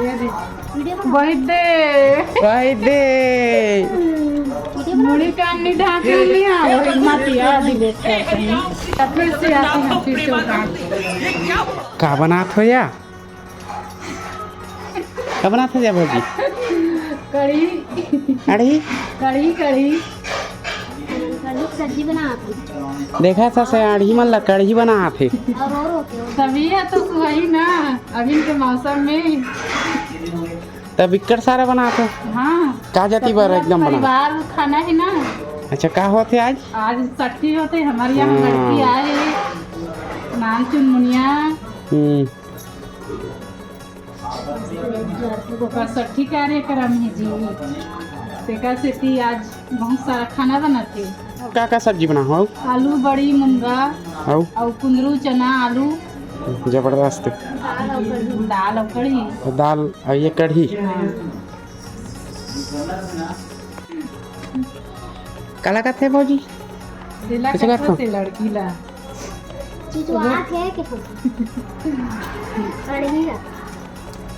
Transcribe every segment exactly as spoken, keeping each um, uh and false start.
वही दे। वही दे। मुड़ी कान नहीं ढांक लिया, वही मत याद ही लेते हैं। तब फिर से आते हैं, फिर से उतारते हैं। का बनात हो या? का बनात हो या भौजी? कढ़ी। कढ़ी? कढ़ी, कढ़ी। कढ़ी की सब्जी बनात हे। देखा था से आढ़ी मन ला कढ़ी बनात हे। और, और होते हो। तभी है तो वही ना, अभी के मौसम में। तब इक्कड़ सारा बनात हो? हाँ। का जाति बर एकदम बना? परिवार खाना है ना। अच्छा, का होत हे आज? आज सट्ठी होत हे, हमारे यहाँ हाँ। लड़की आए है, नाम चुनमुनिया। हम्म। ओकर सट्ठी कार्यक्रम है जी, तेकर सेती आज बहुत सारा खाना बनत हे। का का सब्जी बना हो? आलू, बड़ी, मुनगा अउ? अउ कुंदरू, चना, आलू। जबरदस्त। दाल अउ कढ़ी। दाल अउ ये कढ़ी। हाँ। काला कथे भौजी? तेला कइसे कथे करथव? से लड़की ला। चिचुआत हे के? कढ़ी ला।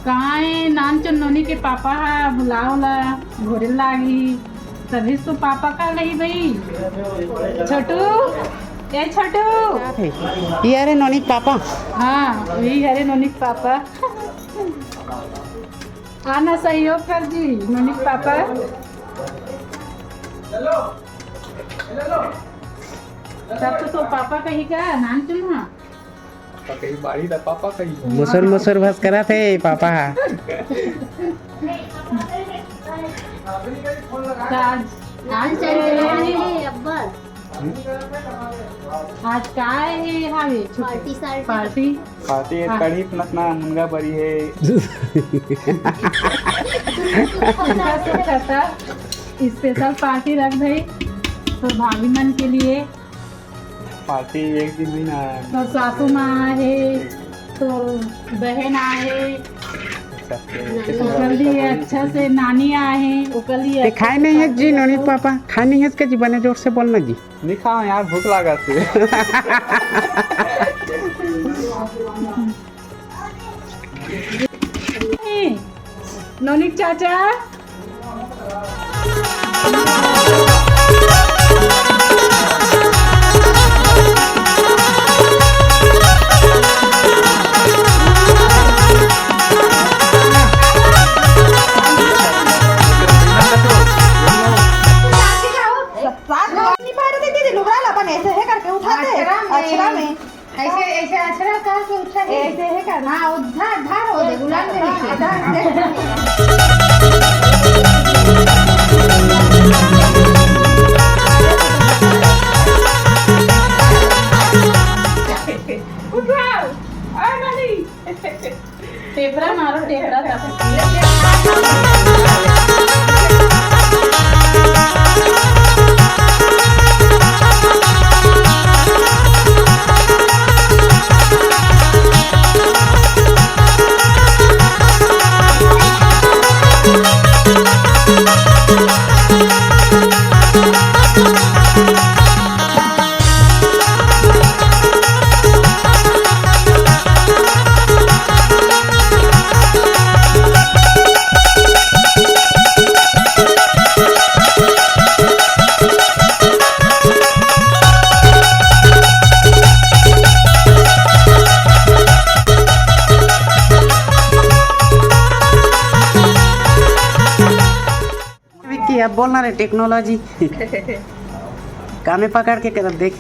कहाँ हे नानचुन नोनी के पापा हा? बुलाओ ला, घोरे लागी। तभी तो पापा का नहीं भाई। छोटू, ए छोटू। ये हरे नोनी के पापा। हाँ, वही हरे नोनी के पापा। आना सहयोग कर जी, नोनी के पापा। तब तो, तो पापा कही का नानचुन हा। पापा कही बाड़ी ला, पापा कही। मुसुर मुसुर भस करत हे पापा हा। आज, आज चल रहे हैं अब्बल। आज का हे हावे? पार्टी सार्टी। पार्टी। पार्टी हे, हाँ। कढ़ी नसना मुनगा बरी हे। सुखा सुखा स्पेशल पार्टी रख दे तो भाभी मन के लिए। पार्टी एक दिन हुई ना। तोर सासू माँ आहे, तोर बहन आहे, अच्छा, ओकर लिए अच्छा से नानी आहे, ओकर लिए ते अच्छा खाए नहीं है से जी, नोनी पापा खाए नहीं है इसके जी, बने जोर से बोलना जी। नहीं खाओ यार, भूख लागा से। नोनिक चाचा। साथ में नहीं पहनते दीदी, लुगड़ा ला अपन ऐसे है करके उठाते हैं। अछरा में। अछरा में। ऐसे, ऐसे अछरा करके उठा दे। ऐसे है करना। हाँ, वो धार, धार हो दे, गुलाब के नीचे। धार दे। उठाओ, आ नानी। टेपरा मारो, टेपरा तब। विक्की, अब बोलना रे टेक्नोलॉजी। कामे पकड़ के करत देख।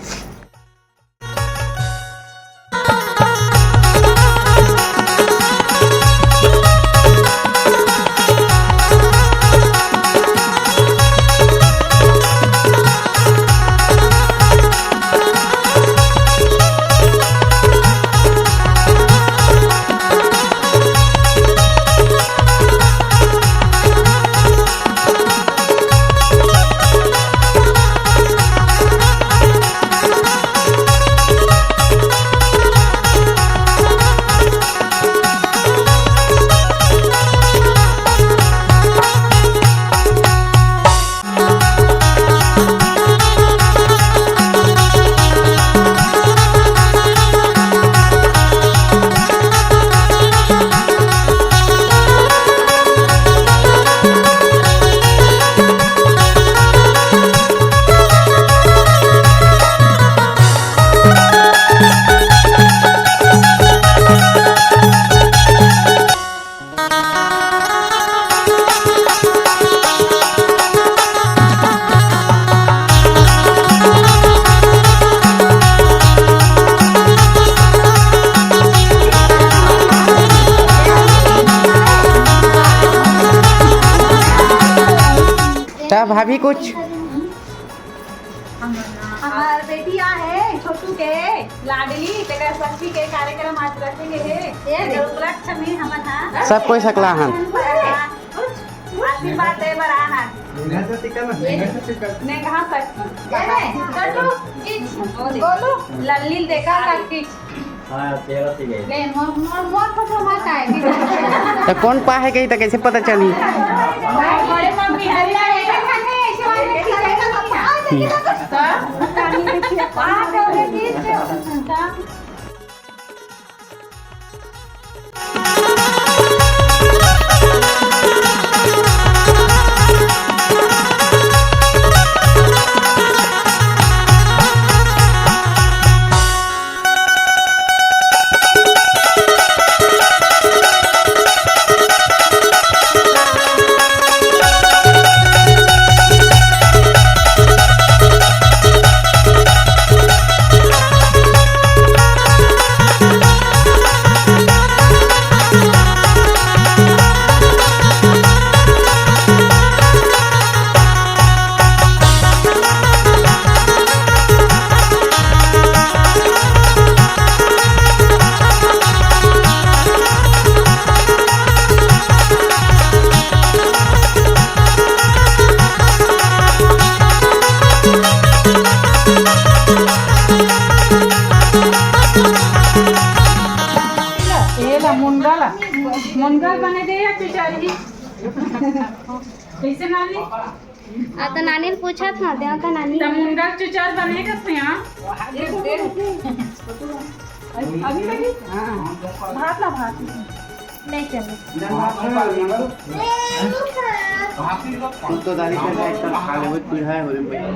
त भाभी कुछ? हमार बेटी आ है छोटू के लाडली, तेकर षष्ठी के कार्यक्रम आज रखे गे हे। ये उपलक्ष्य में हमन हा सब कोई सकला हन। आशीर्वाद दे बर आ हन। नेहा सती का ना, नेहा सती का। नेहा सती। ये रे, छोटू, गोलू, लल्ली देखा कर की। हाँ, तेरा सी गई। ले, मोर, मोर, मोर फोटो मत आए। त कौन पा है कहीं, त कैसे पता चली? बड़े मम्मी, अल्लाह, ये खाने, ऐसे वाले खिलाए ना, तो पा जाएगी ना, तो। हाँ, तो ये चीज़, तो। ये ला, मुनगा ला। मुनगा बने दे या पिचरही? कैसे नानी? आ, त नानी ल पूछत हँव, देव त नानी। त मुनगा चुचर बने कथे, हाँ? अभी लगी? हाँ। भात ला, भात। नहीं चले। खुद तो दादी कर रहा है, एकदम खा ले, वो पीढ़ा है, हो रहे भाई।